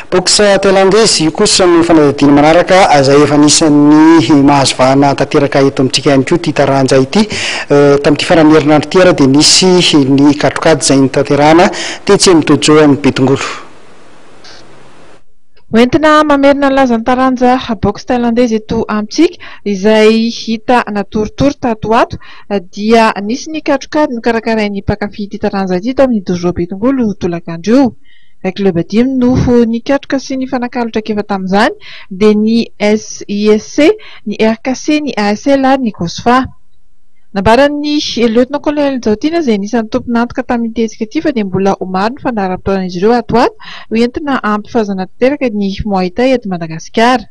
Boxe Thaïlandaise, io kosa no fanadihadiana manaraka izay efa anisan'ny mahazo vahana tanteraka eto amintsika ihany koa ity taranja ity. Tamin'ity faran'ny herinandro ity ary dia nisy ny katrokady izay notanterahana tetsy amin'ny dojo an'i Betongolo. Hoentina mamerina ny lazan'ny taranja boxe Thaïlandaise eto amintsika izay hita natoritory tato ho ato dia nisy ny katrokady nokarakarain'ny mpankafy ity taranja ity tao amin'ny dojo Betongolo tolakandro io. Club dimy no nikatroka sy nifanakalo traikefa tamin'izany dia ny SISC, ny RKC, ny ASL ary ny Cosfa. Nambaran'ny Lieutenant Colonel Jaotiana izay anisan'ny tompon'antoka tamin'ity hetsika ity fa dia mbola ho maro ny fandaharam-potoanan'izy ireo ato ho ato ho entina hampifazana tanteraka ny Muay Thai eto Madagasikara.